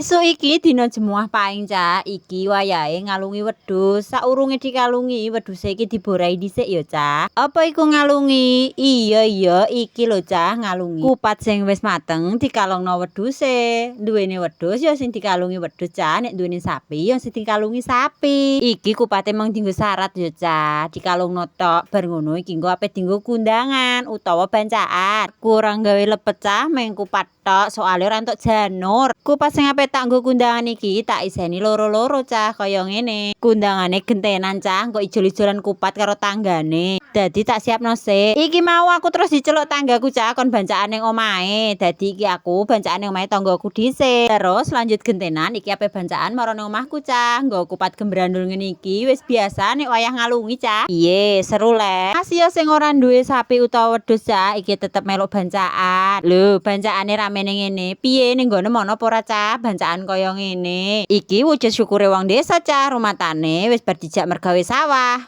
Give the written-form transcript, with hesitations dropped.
Isuk iki dina Jemuah Paing, Cah. Iki wayahe ngalungi wedhus. Saurunge dikalungi, wedhuse iki diborai dhisik ya, Cah. Apa iku ngalungi? Iya, iki lho, Cah, ngalungi. Kupat sing wis mateng dikalungno wedhuse. Duwene wedhus ya sing dikalungi wedhus, Cah. Nek duwene sapi ya sing dikalungi sapi. Iki kupate mung dienggo syarat ya, Cah. Dikalungno tok. Bar ngono iki engko ape dienggo kundangan utawa bancaan. Kurang gawe lepet, Cah, mung kupat tok, soale ora entuk janur. Kupat sing ape tak nggo kundangan iki tak iseni loro-loro, Cah, kaya ngene. Kundangane gentenan, Cah, engko ijol-ijolan kupat karo tanggane. Dadi tak siapno sik. Iki mau aku terus diceluk tanggaku, Cah, kon bancaan ning omahe. Dadi iki aku bancaan ning omahe tanggaku dhisik. Terus lanjut gentenan, iki ape bancaan mara ning omahku, Cah. Nggo kupat gembrandul ngene iki wis biasa nek wayah ngalungi, Cah. Piye, seru le? Masih sing ora duwe sapi utawa wedhus, Cah, iki tetep melok bancaan. Lho, bancaane ramene ngene. Piye ning nggono ana apa ora, Cah, bancaan kaya ngene? Iki wujud syukure wong desa, Cah, rumatane wis bar dijak mergawe sawah.